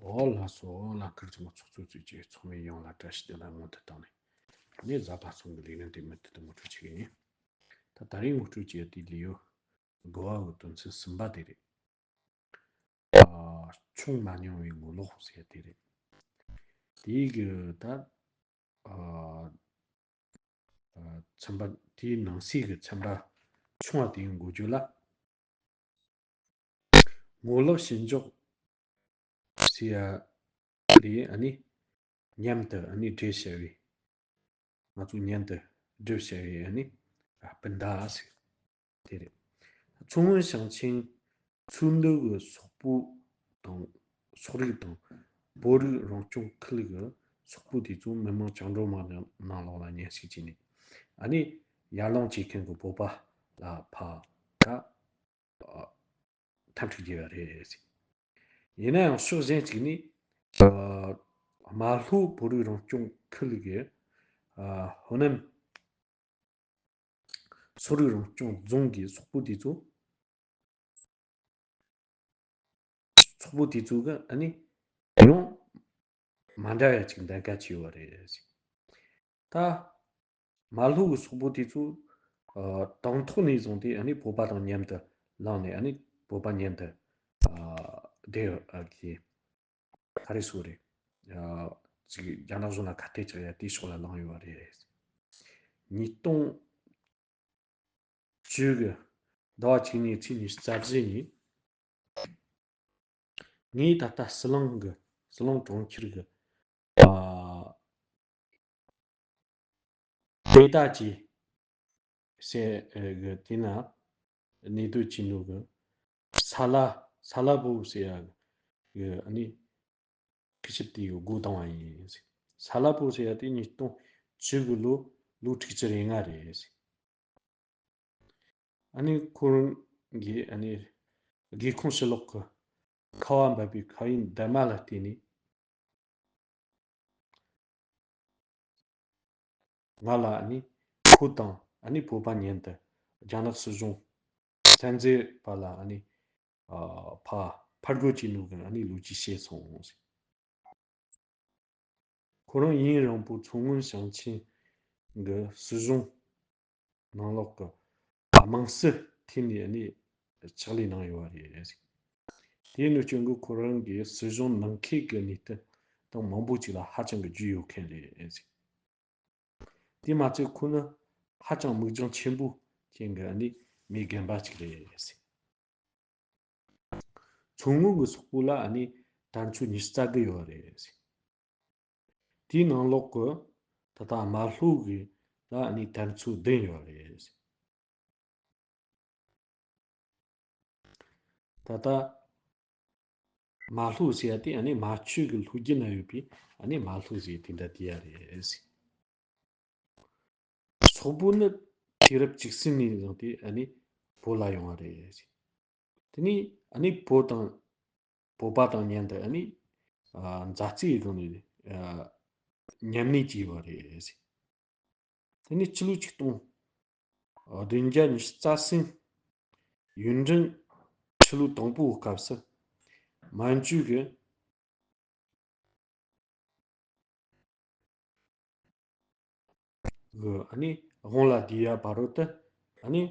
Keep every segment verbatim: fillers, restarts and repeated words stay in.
ཨོ་ལགས་སོ། ལགས་ཁར་ཆེན་མོ་ཚོགས་གཙོ་གཙོས་ཀྱི་ཚོགས་མི་ཡོངས་ལ་བཀྲ་ཤིས་བདེ་ལེགས་སྔོན་དུ་བཏང་ནས། ནས་གཟའ་པ་སངས་ཀྱི་ལས་རིམ་དེ་མུ་མཐུད་དུ་ངོ་སྤྲོད་བྱེད་ཀྱི་ཡིན། ད་ད་རིང་ངོ་སྤྲོད་བྱེད་ཡ་དེ་ལི་ཡོ་དགུ་བ་གི་དོན་ཚན་གསུམ་པ་དེ་རེད། ཨ། ཆུང་མ་མྱོང་བའི་ངོ་ལོག་ཟེར་ཡ་དེ་རེད། དེའི་གི་ད་ཨ། ཨ། ཚན་པ་དེའི་ནང་གསེས་ཀྱི་ཚན་པ་ཆུང་བ་དེའི་འགོ་བརྗོད་ལ། ངོ་ལོག་བྱེད་འཇོག་ཟེར་ཡ་དེ་ཨ་ནི་མཉམ་དུ་ཨ་ནི་སྦྲེལ་བྱ་བའི། ང་ཚོ་མཉམ་དུ་སྦྲེལ་བྱ་བའི་ཨ་ནི་སྤུན་ཟླ་ཟེར་དེ་རེད། མཚོ་སྔོན་ཞིང་ཆེན་ཚོགས་འདུ་གི་སོག་པོ་དང་སོག་རིགས་དང་བོད་རིགས་རང་སྐྱོང་ཁུལ་གྱི་སོག་པོ་དེ་ཚོ་མི་མང་བཅིངས་འགྲོལ་དམག་ནང་ལོགས་ལ་མཉམ་ཞུགས་བྱས་ནས་ཨ་ནི་ཡར་ལངས་བྱེད་མཁན་གྱི་བོད་པ་ལ་ཕར་ད་འཐབ་འཁྲུག་བརྒྱབ་པ་རེད། ཡིན་ན་ཡང་ཕྱོགས་གཞན་གཅིག་ནས་ཨ། རྨ་ལྷོ་བོད་རིགས་རང་སྐྱོང་ཁུལ་གྱི་ཨ། ཧོ་ནན་སོག་རིགས་རང་སྐྱོང་རྫོང་གི་སོག་པོ་དེ་ཚོ། སོག་པོ་དེ་ཚོ་གི་ཨ་ནི་ཡང་མ་འདྲ་བ་ཅིག་འདེམས་ཀ་བྱས་ཡོད་རེད། ད་རྨ་ལྷོ་གི་སོག་པོ་དེ་ཚོ་ཨ། དང་ཐོག་ནས་བཟུང་སྟེ་ཨ་ནི་བོད་པ་དང་མཉམ་དུ་ལངས་ནས་ཨ་ནི་བོད་པ་མཉམ་དུ་ཨ། བསྡད་ཡོད་ཨ། གི་ག་རེ་ཟེར་རེད། ཨ། ཅིག་རྒྱ་ནག་གཞུང་ལ་ཁ་གཏད་གཅོག་ཡ་དེའི་ཕྱོགས་ལ་ལངས་ཡོད་པ་རེད། ཉིས་སྟོང་བཅུ་གི་ཟླ་བ་གཅིག་ནས་ཚེས་ཉི་ཤུ་རྩ་བཞི་ཉིན། ངས་ད་ལྟ་ཟི་ལིང་གི་ཟི་ལིང་གྲོང་ཁྱེར་གི་ཨ། དེ་ད་ཅི་ཟེར་གི་དེ་ན་གནས་སྡོད་བྱེད་ནོ་གི་ས་ལ་ས་ལ་བོ་ཟེར་ཡ་གི་ཨ་ནི་སྐུ་ཞབས་དེ་གི་སྒོ་བཏང་བ་ཡིན་ཟེར། ས་ལ་བོ་ཟེར་ཡ་དེ་ཉིས་སྟོང་བཅུ་གི་ལོ་ལོ་དྲུག་ཅུ་རེ་ལྔ་རེད་ཟེར། ཨ་ནི་ཁོ་རང་གིས་ཨ་ནི་སྒེའུ་ཁུང་ཕྱི་ལོགས་ཀྱི་ཁ་བ་འབབ་པའི་མཁའ་དབྱིངས་འདབ་མ་ལ་བལྟས་ནས། ང་ལ་ཨ་ནི་ཁོ་དང་ཨ་ནི་བོད་པ་མཉམ་དུ་རྒྱ་ནག་སྲིད་གཞུང་བཙན་འཛུལ་པ་ལ་ཨ་ནི་ཨ། ཕ་ཕར་རྒོལ་གྱི་ནུས་ཀྱི་ཨ་ནི་ལོ་རྒྱུས་བཤད་སོང་། ཁོ་རང་ཡུན་རིང་པོ་མཚོ་སྔོན་ཞིང་ཆེན་གྱི་སྲིད་གཞུང་ནང་ལོགས་ཀྱི་དམངས་སྲིད་ཐད་ནས་ནི་ཕྱག་ལས་གནང་ཡོད་པ་རེད། དེ་ནི་སྐྱོན་གྱི་ཁོ་རང་གིས་སྲིད་གཞུང་ནང་ཁུལ་གྱི་གནས་སྟངས་དང་མང་པོ་ཅིག་ལ་ཧ་ཅང་གི་རྒྱུས་ཡོད་མཁན་རེད། དེ་མ་ཚད་ཁོ་ནི་ཧ་ཅང་མིག་རྒྱང་ཆེན་པོ་ཅན་གྱི་ནི་མི་རྒན་པ་ཅིག་རེད། མཚོ་སྔོན་གྱི་སོག་པོ་ལ་ཨ་ནི་དར་མཆོག་ཉི་ཤུ་རྩ་དགུ་ཡོད་རེད། དེའི་ནང་ལོགས་ཀྱི་ད་ལྟ་རྨ་ལྷོ་གི་ལ་ཨ་ནི་དར་མཆོག་བདུན་ཡོད་རེད། ད་ལྟ་རྨ་ལྷོ་ཟེར་ཡ་དེ་ཨ་ནི་རྨ་ཆུ་གི་ལྷོ་རྒྱུད་ན་ཡོད་པའི་ཨ་ནི་རྨ་ལྷོ་ཟེར་དེ་འདྲ་དེ་ཡ་རེད། སོག་པོ་ནི་དུས་རབས་བཅུ་གསུམ་ནས་བཟུང་སྟེ་ཨ་ནི་བོད་ལ་ཡོང་བ་རེད། དེ་ནས་ཨ་ནི་བོད་དང་བོད་པ་དང་མཉམ་དུ་ཨ་ནི་ཨ། མཛའ་བརྩེའི་སྒང་ནས་ཨ། མཉམ་གནས་བྱས་པ་རེད། དེ་ནས་ཕྱི་ལོ་ཆིག་སྟོང་བདུན་བརྒྱ་ཉི་ཤུ་རྩ་གསུམ་ཡུན་ཀྲེང་ཕྱི་ལོ་དང་པོའི་སྐབས་སུ་མན་ཇུ་གི་གི་ཨ་ནི་དབང་ལ་བསྡུས་ཡ་བར་དུ་ཨ་ནི་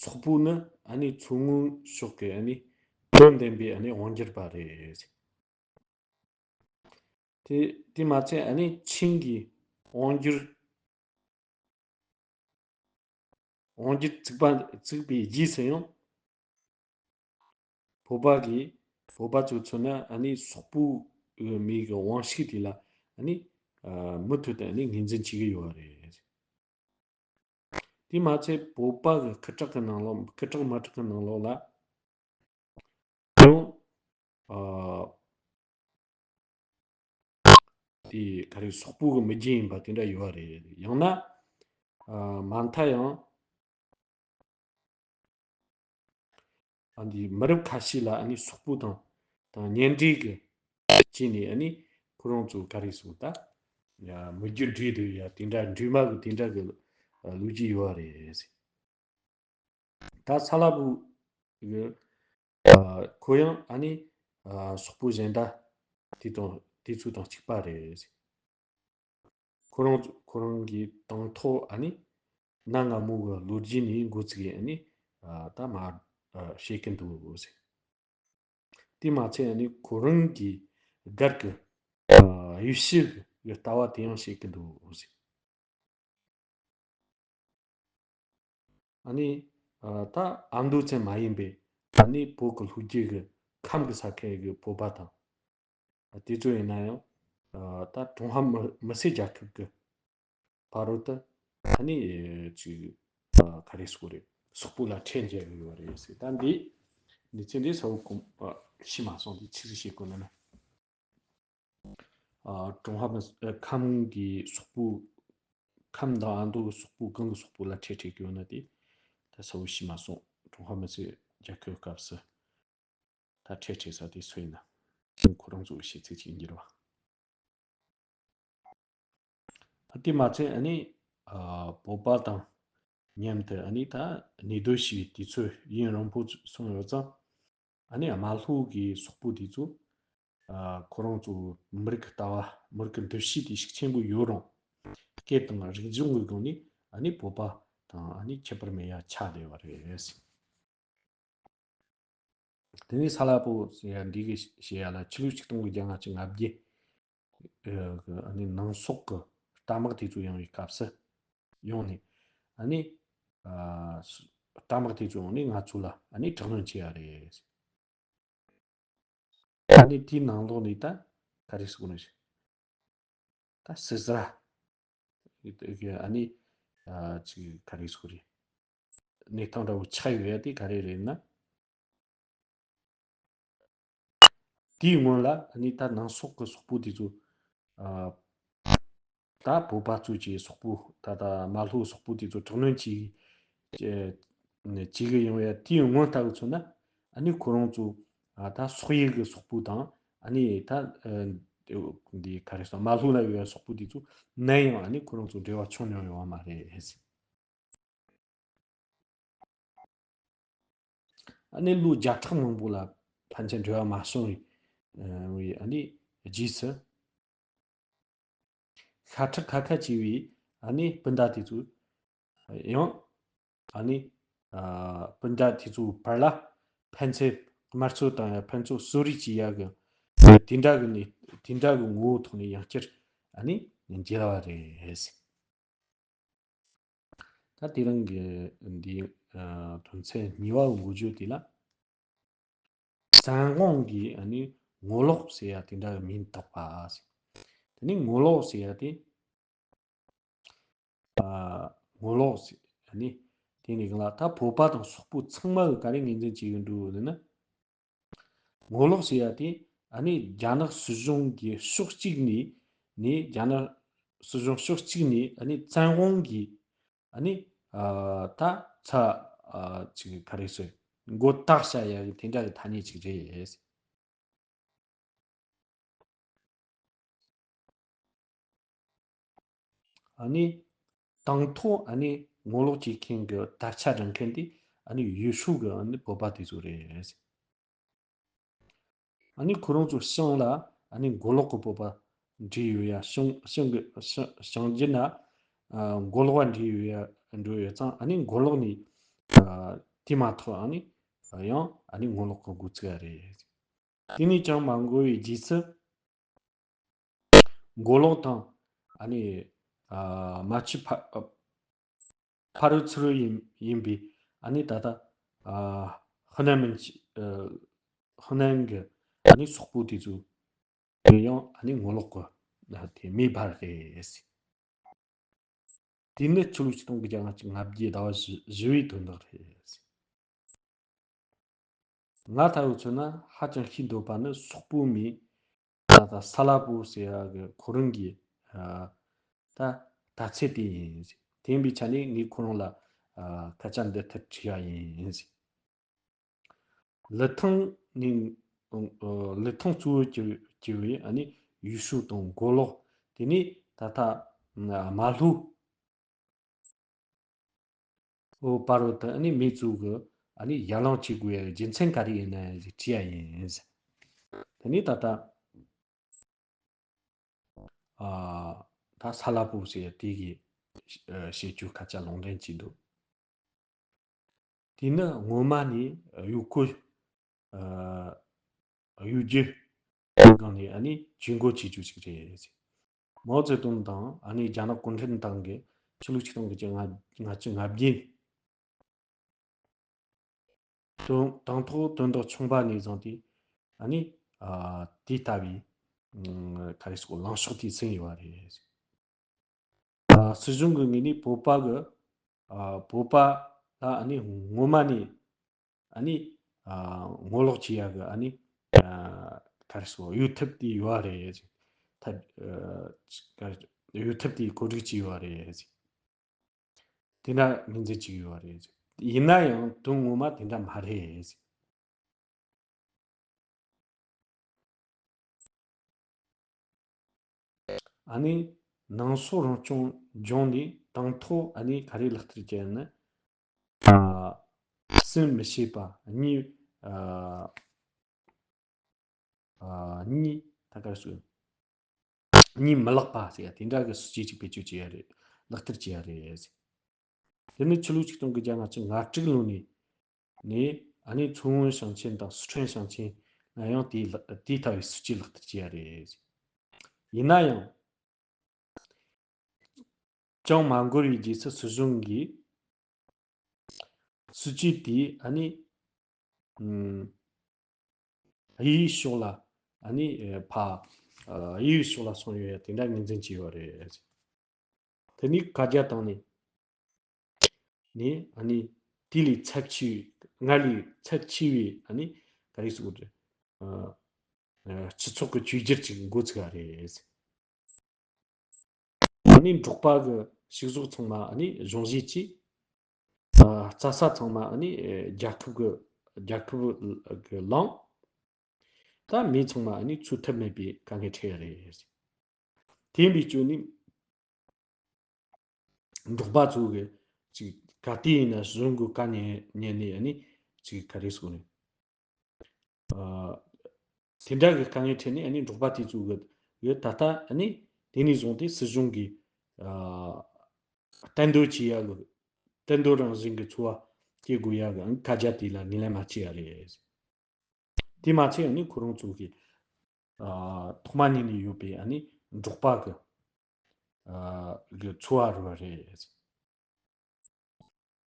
སོག་པོ་ནི་ཨ་ནི་མཚོ་སྔོན་ཕྱོགས་ཀྱི་ཨ་ནི་དོན་ལྡན་པའི་ཨ་ནི་དབང་སྒྱུར་པ་རེད། དེ་དེ་མ་ཚད་ཨ་ནི་ཆིང་གི་དབང་སྒྱུར་དབང་སྒྱུར་བཙུགས་པ་བཙུགས་པའི་རྗེས་སུ་ཡང་བོད་པ་གིས་བོད་པ་ཚོས་མཚོན་ན་ཨ་ནི་སོག་པོའི་མི་གི་དབང་ཤུགས་དེ་ལ་ཨ་ནི་མུ་མཐུད་དུ་ཨ་ནི་ངོས་འཛིན་བྱེད་ཀྱི་ཡོད་རེད། དེ་མ་ཚད་བོད་པ་གི་སྐུ་དྲག་གི་ནང་ལོགས་སྐུ་དྲག་མི་དྲག་གི་ནང་ལོགས་ལ་ཡང་ཨ། དེ་ག་རེ་སོག་པོ་གི་མི་རྒྱུད་ཡིན་པ་དེ་འདྲ་ཡོད་རེད། ཡང་ན་ཨ། མ་མཐའ་ཡང་ཨ་འདི་མི་རབས་ཁ་ཤས་ལ་ཨ་ནི་སོག་པོ་དང་དང་གཉེན་འབྲེལ་གི་བྱས་ནས་ཨ་ནི་ཁོ་རང་ཚོ་ག་རེ་ཟེར་ད་ཡ་མི་རྒྱུད་འདྲེས་སྡོད་ཡ་དེ་འདྲ་འདྲེས་མ་གི་དེ་འདྲ་གི་ལོ་རྒྱུས་ཡོད་རེད། ད་ས་ལ་བུ་གི་ཨ། ཁོ་ཡང་ཨ་ནི་ ཨ་སོག་པོ་གཞན་དག་དེ་དང་དེ་ཚོ་དང་གཅིག་པ་རེད། ཁོ་རང་ཁོ་རང་གི་དང་ཐོག་ཨ་ནི་གནའ་སྔ་མོ་གི་ལོ་རྒྱུས་ནས་འགོ་བཙུགས་ཨ་ནི་ཨ་ད་མ་ཨ་བཤད་ཀྱི་འདུག་ཟེར། དེ་མ་ཚད་ཨ་ནི་ཁོ་རང་གི་སྒེར་གྱི་ཨ་དབྱེ་གཞི་གི་ལྟ་བ་དེ་ཡང་བཤད་ཀྱི་འདུག་ཟེར། ཨ་ནི་ཨ་ད་ཨ་མདོ་ཙམ་མ་ཡིན་པའི་ཨ་ནི་བོད་ཀྱི་ལྷོ་རྒྱུད་ཀྱི་ཁམས་ཀྱི་ས་ཁུལ་གྱི་བོད་པ་དང་། དེ་ཚོ་ཡིན་ན་ཡང་ཨ་ད་ཀྲུང་ཧྭ་མི་མི་སེར་རྒྱལ་ཁབ་ཀྱི་ཕ་རོལ་ཏུ་ཨ་ནི་ཅིག་ཨ་ག་རེ་ཟེར་དགོས་རེད། སོག་པོ་ལ་ཁྲལ་འཇལ་གི་ཡོད་རེད་ཟེར། ད་འདི་གནས་ཚུལ་འདི་ས་བོ་གོང་ཨ་ཤེས་མ་སོང་། འདི་ཆི་ཟིག་བཤད་དགོས་ན་ན། ཨ་ཀྲུང་ཧྭ་མི་ཨ་ཁམས་ཀྱི་སོག་པོ་ཁམས་དང་ཨ་མདོ་གི་སོག་པོ་གང་གི་སོག་པོ་ལ་ཁྲལ་ཁྲལ་གི་ཡོད་ན་དེ་ད་ས་བོ་ཤེས་མ་སོང་། ཀྲུང་ཧྭ་མི་སེར་རྒྱལ་ཁབ་སྐབས་སུ་ད་ཁྲལ་ཁྲལ་ས་དེ་སུ་ཡིན་ན་ཁོ་རང་ཚོ་གི་བཤད་ཚིག་ཅིག་འགྱུར་བ། ད་དེ་མ་ཚད་ཨ་ནི་ཨ་བོད་པ་དང་མཉམ་དུ་ཨ་ནི་ད་གནས་སྡོད་བྱས་པའི་དུས་ཚོད་ཡུན་རིང་པོ་སོང་ཡོད་ཙང་། ཨ་ནི་རྨ་ལྷོ་གི་སོག་པོ་དེ་ཚོ་ཨ་ཁོ་རང་ཚོ་མི་རིགས་ཀྱི་ལྟ་བ་མི་རིགས་ཀྱི་འདུ་ཤེས་དེ་ཤུགས་ཆེན་པོ་ཡོད་རུང་། སྐད་དང་རིག་གཞུང་གི་སྒང་ནས་ཨ་ནི་བོད་པ་དང་ཨ་ནི་ཁྱད་པར་མེད་ཡ་ཆགས་བསྡད་པ་རེད། དེ་ནས་ས་ལ་པོ་ཟེར་ཡ་འདི་གི་ཞེས་ཡ་ལ་ཆིག་སྟོང་དགུ་བརྒྱ་ལྔ་བཅུ་ང་བརྒྱད་ཨ་གི་ཨ་ནི་ནང་སོག་གི་རྟ་དམག་དེ་ཚོ་ཡོང་བའི་སྐབས་སུ་ཡོང་ནས་ཨ་ནི་ཨ་རྟ་དམག་དེ་ཚོ་ཡོང་ནས་ང་ཚོ་ལ་ཨ་ནི་དྲག་གནོན་བྱས་ཡ་རེད། ཨ་ནི་དེའི་ནང་ལོགས་ནས་ད་ག་རེ་ཟེར་དགོས་ནི་རེད། ད་སིས་ར་ཨ་ནི་ཨ་ཅིག་ག་རེ་ཟེར་དགོས་རེད། གནས་སྟངས་འདྲ་བོ་ཆགས་ཡོད་ཡ་དེ་ག་རེ་རེད་ན། དེའི་སྔོན་ལ་ཨ་ནི་ད་ནང་སོག་གི་སོག་པོ་དེ་ཚོ་ཨ་ད་བོད་པ་ཚོ་གི་སོག་པོ་ད་ད་རྨ་ལྷོ་སོག་པོ་དེ་ཚོ་དྲག་གནོན་བྱས་བྱས་གི་ཡོང་ཡ། དེའི་སྔོན་ལྟ་བུ་མཚོན་ན་ཨ་ནི་ཁོ་རང་ཚོ་ཨ་ད་སོག་ཡུལ་གི་སོག་པོ་དང་ཨ་ནི་ད་ཨ་འདི་ག་རེ་ཟེར་རྨ་ལྷོ་ལ་ཡོད་ཡ་སོག་པོ་དེ་ཚོ་ནམ་ཡང་ཨ་ནི་ཁོ་རང་ཚོ་འབྲེལ་བ་བྱུང་མྱོང་ཡོད་པ་མ་རེད། ཨ་ནི་ལོ་བརྒྱ་ཕྲག་མང་པོ་ལ་ཕན་ཆད་འབྲེལ་བ་མ་བྱུང་བའི་ཨ་ནི་རྗེས་སུ། ཤ་ཁྲག་ཁ་ཁ་བྱས་པའི་ཨ་ནི་སྤུན་ཟླ་དེ་ཚོ་ཡང་ཨ་ནི་ཨ་སྤུན་ཟླ་དེ་ཚོའི་བར་ལ་ཕན་ཚུན་དམར་གསོད་དང་ཡང་ཕན་ཚུན་གསོད་རེས་བྱེད་ཡ་གི་དེ་འདྲ་གི་ནི་དེ་འདྲ་གི་ངོ་བོ་ཐོག་ནས་ཡང་བསྐྱར་ཨ་ནི་མཇལ་བ་རེད། ད་དེ་རིང་གི་འདི་ཨ་དོན་ཚན་གཉིས་པ་འགོ་བརྗོད་དེ་ལ། བཙན་དབང་གི་ཨ་ནི་ངོ་ལོག་ཟེར་ཡ་དེ་འདྲ་གི་མིང་བཏགས་པ་ཟེར། དེ་ནི་ངོ་ལོག་ཟེར་ཡ་དེ་ཨ་ངོ་ལོག་ཟེར་ཨ་ནི་དེ་ནི་གང་ལ་ད་བོད་པ་དང་སོག་པོ་ཚང་མ་གི་ག་རེ་ངོས་འཛིན་བྱེད་ཀྱི་འདུག་ཟེར་ན། ངོ་ལོག་ཟེར་ཡ་དེ་ཨ་ནི་རྒྱ་ནག་སྲིད་གཞུང་གི་ཕྱོགས་གཅིག་ནས་ནས་རྒྱ་ནག་སྲིད་གཞུང་ཕྱོགས་གཅིག་ནས་ཨ་ནི་བཙན་དབང་གིས་ཨ་ནི་ཨ་ད་ཚ་ཨ་ཅིག་ག་རེ་ཟེར་མགོ་བཏགས་བྱ་ཡ་གི་དེ་འདྲ་གི་ཐ་སྙད་ཅིག་རེད། ཨ་ནི་དང་ཐོག་ཨ་ནི་ངོ་ལོག་བྱེད་མཁན་གྱི་དར་ཆ་སྒྲེང་མཁན་དེ་ཨ་ནི་ཡུལ་ཤུལ་གྱི་ཨ་ནི་བོད་པ་དེ་ཚོ་རེད། ཨ་ནི་ཁོ་རང་ཚོ་ཤང་ལ་ཨ་ནི་མགོ་ལོག་གི་བོད་པ་འདྲེས་ཡོད་ཡ། ཤང་ཤང་གི་ཤང་ཤང་རྒྱུད་ན་ཨ་མགོ་ལོག་པ་འདྲེས་ཡོད་ཡ་འགྲོ་ཡོད་ཙང་ཨ་ནི་མགོ་ལོག་ནས་ཨ་དེ་མ་ཐག་ཨ་ནི་ཡང་ཨ་ནི་ངོ་ལོག་གི་འགོ་བཙུགས་ཡ་རེད། དེ་ནས་ཀྱང་མ་འགོར་བའི་རྗེས་སུ་མགོ་ལོག་དང་ཨ་ནི་ཨ་རྨ་ཆུ་ཕ་ཨ་ཕ་རོལ་ཚུ་རོལ་ཡིན་ཡིན་པའི་ཨ་ནི་ད་ལྟ་ཨ་ཧི་ནན་མིན་ཨ་ཧི་ནན་གྱི་ཨ་ནི་སོག་པོ་དེ་ཚོ་ཡང་ཨ་ནི་ངོ་ལོག་གི་ཨ་དེ་མེ་འབར་རེད། དེ་ནི་ཕྱི་ལོ་ཆིག་སྟོང་དགུ་བརྒྱ་ལྔ་བཅུ་ང་བརྒྱད་ཟླ་བ་བཞི་བཞི་པའི་དོན་དག་རེད། ང་ལྟ་བུ་མཚོན་ན་ཧ་ཅང་ཤེས་འདོད་པ་ནི་སོག་པོ་མིའི་ད་ལྟ་ས་ལ་པོ་ཟེར་ཡ་གི་ཁོ་རང་གི་ཨ་ད་དར་ཚད་དེ་ཡིན། དེ་ཡིན་པའི་ཆ་ནས་ངས་ཁོ་རང་ལ་ཨ་སྐད་ཆ་འདི་ལྟར་དྲིས་ཡ་ཡིན། ལི་ཐང་ནས་ཨ་ལི་ཐང་གཙོ་བོར་གྱུར་གྱུར་བའི་ཨ་ནི་ཡུལ་ཤུལ་དང་མགོ་ལོག་དེ་ནས་ད་ལྟ་རྨ་ལྷོ་ཨོ་བར་དུ་ཨ་ནི་མི་ཚོ་གི་ཨ་ནི་ཡར་ལངས་བྱེད་དགོས་ཡ་རྒྱུ་མཚན་ག་རེ་ཡིན་ན་ཞེས་དྲིས་ཡ་ཡིན། དེ་ནས་ད་ལྟ་ཨ་ད་ས་ལ་པོ་ཟེར་དེ་གི་ཨ་བཤད་རྒྱུ་སྐད་ཆ་ལུང་འདྲེན་བྱས་འདུག་དེ་ནི་སྔོན་མ་ནས་གཡོ་སྐོལ་ཨ་གཡོ་སྒྱུ་སྒང་ནས་ཨ་ནི་ཇུས་འགོད་བྱེད་རྒྱུ་ཞིག་རེད། མའོ་ཙེ་ཏུང་དང་ཨ་ནི་རྒྱ་ནག་གུང་ཁྲན་ཏང་གི་ཕྱི་ལོ་ཆིག་སྟོང་དགུ་བརྒྱ་ལྔ་བཅུ་ང་བརྒྱད་དང་ཐོག་དོན་དག་ཆུང་བ་ནས་བཟུང་སྟེ་ཨ་ནི་ཨ་དེ་ལྟ་བུའི་ཨ་ག་རེ་ཟེར་ལངས་ཕྱོགས་དེ་ཟིན་ཡོད་པ་རེད། ཨ་སྲིད་གཞུང་གི་ངོས་ནས་བོད་པ་གི་ཨ་བོད་པ་ལ་ཨ་ནི་སྔོན་མ་ནས་ཨ་ནི་ཨ་ངོ་ལོག་བྱེད་ཡག་གི་ཨ་ནི་ཨ་ག་རེ་ཟེར་གཡོ་ཐབས་དེ་ཡོད་པ་རེད། ཐབས་ཨ་ག་རེ་གཡོ་ཐབས་དེ་བཀོད་སྒྲིག་བྱས་ཡོད་པ་རེད། དེ་འདྲ་ངོས་འཛིན་བྱེད་ཀྱི་ཡོད་པ་རེད། ཡིན་ན་ཡང་དོན་ངོ་མ་དེ་འདྲ་མ་རེད། ཨ་ནི་ནང་སོག་རང་སྐྱོང་ལྗོངས་ནས་དང་ཐོག་ཨ་ནི་ག་རེ་ལག་བསྟར་བྱས་ན། ཨ་སེམས་མི་ཤེས་པ་གཉིས་ཨ་ཨ་གཉིས་ད་ག་རེ་ཟེར། གཉིད་མི་ལོག་པ་ཟེར་ཡ་དེ་འདྲ་གི་སྲིད་ཇུས་ཅིག་བེད་སྤྱོད་བྱེད་ཡ་རེད། ལག་བསྟར་བྱེད་ཡ་རེད། དེ་ནི་ཕྱི་ལོ་ཆིག་སྟོང་དགུ་བརྒྱ་ལྔ་བཅུ་ང་དྲུག་ལོ་ནས་ནས་ཨ་ནི་མཚོ་སྔོན་ཞིང་ཆེན་དང་སི་ཁྲོན་ཞིང་ཆེན་ལ་ཡང་དེའི་ལག་དེའི་ལྟ་བའི་སྲིད་ཇུས་ལག་བསྟར་བྱེད་ཡ་རེད། ཡིན་ན་ཡང་ཅང་མ་འགོར་བའི་རྗེས་སུ་སྲིད་གཞུང་གིས་སྲིད་ཇུས་དེ་ཨ་ནི་ཨམ་གཡས་གཡོན་ཕྱོགས་ལ་ཨ་ནི་ཨེ་ཕ་ཨ་གཡས་གཡོན་ཕྱོགས་ལ་སོང་ཡོད་ཡ་དེ་འདྲ་ངོས་འཛིན་བྱས་ཡོད་རེད། དེ་ནི་བཀའ་རྒྱ་བཏང་ནས་ནི་ཨ་ནི་དེ་ལས་ཚབས་ཆེ་བའི་སྔར་ལས་ཚབས་ཆེ་བའི་ཨ་ནི་ག་རེ་ཟེར་དགོས་རེད། ཨ་སྤྱི་ཚོགས་ཀྱི་བཅོས་སྒྱུར་ཅིག་འགོ་ཚུགས་པ་རེད། ཨ་ནི་འབྲོག་པ་གི་ཕྱུགས་ཟོག་ཚང་མ་ཨ་ནི་གཞུང་བཞེས་ཀྱིས། ཨ་རྩྭ་ས་ཚང་མ་ཨ་ནི་རྒྱལ་ཁབ་གི་རྒྱལ་ཁབ་གི་བླངས། ད་མི་ཚང་མ་ཨ་ནི་འཚོ་ཐབས་མེད་པའི་དཀའ་ངལ་འཕྲད་ཡ་རེད། དེ་ཡིན་པའི་རྐྱེན་ནི་འབྲོག་པ་ཚོ་གི་ཅིག་ག་དུས་ཡིན་ན་གཞུང་གི་བཀའ་ཉན་ཉན་ནས་ཨ་ནི་ཅིག་ག་རེ་ཟེར་དགོས་རེད། ཨ་དེ་འདྲ་གི་དཀའ་ངལ་འཕྲད་ནས་ཨ་ནི་འབྲོག་པ་དེ་ཚོ་གི་ཡོད་ད་ལྟ་ཨ་ནི་དེ་ནས་བཟུང་སྟེ་སྲིད་གཞུང་གིས་ཨ་གཏན་སྡོད་བྱེད་ཡ་གི་གཏན་སྡོད་རང་བཞིན་གྱི་འཚོ་བ་སྐྱེལ་དགོས་ཡ་གི་ཨ་ནི་བཀའ་རྒྱ་དེ་ལ་ངོས་ལེན་མ་བྱས་ཡ་རེད། དེ་མ་ཚད་ཨ་ནི་ཁོ་རང་ཚོ་གི་ཨ་ཐོག་མ་ཉིད་ནས་ཡོད་པའི་ཨ་ནི་འབྲོག་པ་གི་ཨ་གི་འཚོ་བ་རོལ་བ་རེད།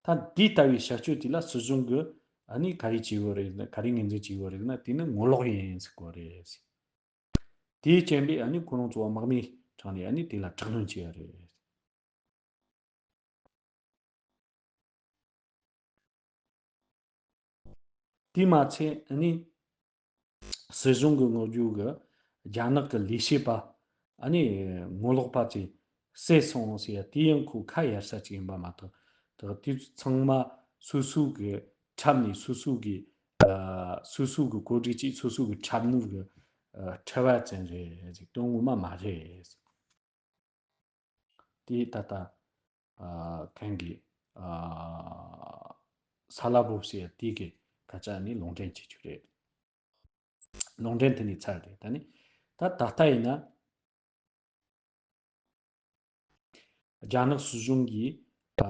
ད་འདི་ལྟ་བུའི་བྱ་སྤྱོད་དེ་ལ་སྲིད་གཞུང་གི་ཨ་ནི་ག་རེ་བྱས་ཡོད་རེད་ན་ག་རེ་ངོས་འཛིན་བྱས་ཡོད་རེད་ན་དེ་ནི་ངོ་ལོག་ཡིན་ཟེར་གོ་རེད། དེའི་རྐྱེན་པས་ཨ་ནི་ཁོ་རང་ཚོ་དམག་མིའི་ཁྲོད་ནས་ཨ་ནི་དེ་ལ་དྲག་གནོན་བྱས་ཡོད་རེད། དེས་མ་ཚད་ཨ་ནི་སྲིད་གཞུང་གི་ངོ་རྒོལ་གི་རྒྱ་ནག་གི་ལས་བྱེད་པ་ཨ་ནི་ངོ་ལོག་པ་ཚོས་བསད་སོང་ཟེར་ཡ་དེ་ཡང་ཁོ་ཁ་གཡར་ས་ཅིག་ཡིན་པ་མ་གཏོགས། ད་དེ་ཚང་མ་སོ་སོ་གི་འཁྲབ་ནས་སོ་སོ་གི་ཨ་སོ་སོ་གི་བཀོད་སྒྲིག་ཅིག་སོ་སོ་གི་འཁྲབ་ནོར་གི་ཨ་འཁྲབ་པ་ཙམ་རེད། དོན་ངོ་མ་མ་རེད། དེ་ད་ལྟ་ཨ་གན་གི་ཨ་ས་ལ་བོ་ཟེར་དེ་གི་སྐད་ཆ་ནི་ལུང་འདྲེན་བྱེད་རྒྱུ་རེད། ལུང་འདྲེན་དེ་ནི་ཚར་རེད། ད་ནི་ད་ད་ལྟ་ཡིན་ན་རྒྱ་ནག་སྲིད་གཞུང་གིས་ཨ་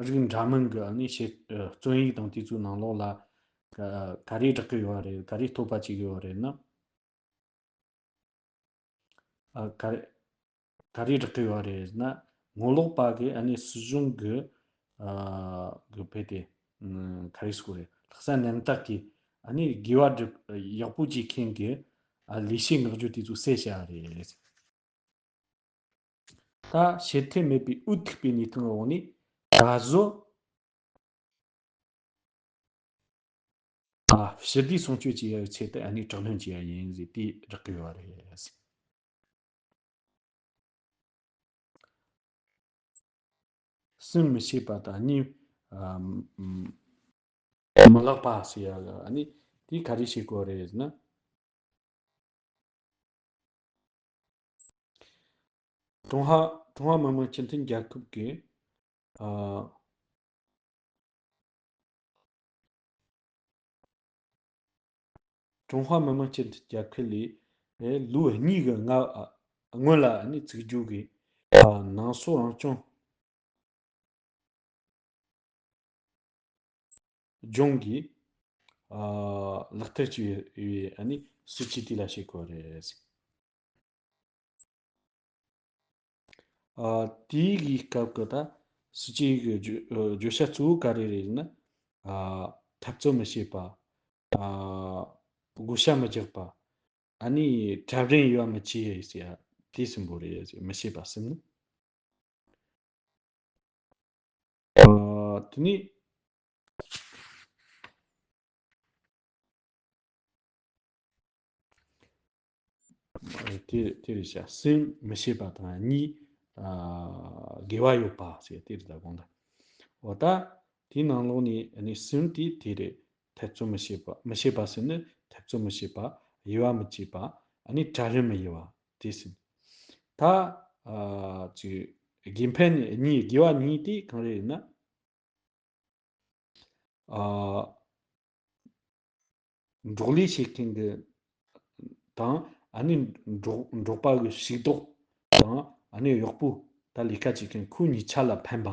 རིགས་འདྲ་མིན་གི་ནི་བྱེད་ཨ་རྩོམ་ཡིག་དང་དེ་ཚོའི་ནང་ལོགས་ལ་ག་ག་རེ་བསྒྲགས་གི་ཡོད་རེད། ག་རེ་བསྟོད་པ་བྱེད་གི་ཡོད་རེད་ན། ཨ་ག་རེ་ག་རེ་བསྒྲགས་ཀྱི་ཡོད་རེད་ཟེར་ན། ངོ་ལོག་པ་གིས་ཨ་ནི་སྲིད་གཞུང་གི་ཨ་གི་བོད་དེ་ཨ་ག་རེ་ཟེར་དགོས་རེད། ལྷག་བསམ་རྣམ་དག་གིས་ཨ་ནི་དགེ་བ་སྒྲུབ་ཡག་པོ་བྱེད་མཁན་གྱི་ཨ་ལས་བྱེད་ངག་རྒྱུན་དེ་ཚོ་བསད་བཞག་རེད། ད་ཕྱིར་འཐེན་མེད་པའི་འུ་ཐུག་པའི་གནས་སྟངས་འོག་ནས་ད་གཟོད། ཨ་ཞི་བདེ་སྲུང་སྐྱོབ་བྱེད་ཡའི་ཆེད་དུ་ཨ་ནི་དྲག་གནོན་བྱེད་ཡ་ཡིན་ཟེར་དེ་རག་གི་ཡོད་རེད། སེམས་མི་ཤེས་པ་དང་གཉིད་ཨ་མི་ལོག་པ་ཟེར་ཡ་ཨ་ནི་དེ་ག་རེ་བྱེད་དགོས་རེད་ཟེར་ན། ཀྲུང་ཧྭ་ཀྲུང་ཧྭ་མི་དམངས་སྤྱི་མཐུན་རྒྱལ་ཁབ་ཀྱི་ཨ་། ཀྲུང་ཧྭ་མི་དམངས་སྤྱི་མཐུན་རྒྱལ་ཁབ་ལས་ལོ་གཉིས་ཀྱི་སྔ་སྔོན་ལ་ནི་བཙུགས་རྒྱུ་གི་ཨ་ནང་སོག་རང་སྐྱོང་ལྗོངས་ཀྱི་ཨ་ལག་བསྟར་བྱས་པའི་ཨ་ནི་སྲིད་ཇུས་དེ་ལ་བྱེད་དགོས་རེད། ཨ་དེའི་གི་སྐབས་ཀྱི་ད་སྲིད་ཇུས་ཀྱི་བརྗོད་བརྗོད་བྱ་གཙོ་བོ་ག་རེ་རེད་ན། ཨ་འཐབ་རྩོད་མི་བྱེད་པ། ཨ་བགོ་བཤའ་མི་རྒྱག་པ། ཨ་ནི་གྲལ་རིམ་དབྱེ་བ་མི་བྱེད་ཟེར་ཡ་དེ་གསུམ་པོ་རེད། མི་བྱེད་པ་གསུམ་ནི། ཨ་དེ་ནི་དེ་དེ་རེད་བྱ། སེམས་མི་ཤེས་པ་དང་གཉིས། ཨ་དགེ་བ་ཡོད་པ་ཟེར་དེ་རེད་ད་དགོངས་དག་འོ་ད་དེའི་ནང་ལོགས་ནས་ཨ་ནི་སེམས་དེ་དེ་རེད། འཐབ་རྩོད་མི་བྱེད་པ་མི་བྱེད་པ་ཟེར་ནི་འཐབ་རྩོད་མི་བྱེད་པ། དབྱེ་བ་མི་བྱེད་པ། ཨ་ནི་གྲལ་རིམ་མི་དབྱེ་བ་དེ་ཟེར། ད་ཨ་ཅིག་དགེ་ཕན་གཉིས་དགེ་བ་གཉིས་དེ་གང་རེད་ན། ཨ་འབྲོག་ལས་བྱེད་མཁན་གྱི་དང་ཨ་ནི་འབྲོག་འབྲོག་པ་གི་ཕྱུགས་ཟོག་དང་ཨ་ནི་གཡོག་པོ་ད་ལས་ཀ་བྱེད་མཁན་ཁོ་གཉིས་ཆ་ལ་ཕན་པ།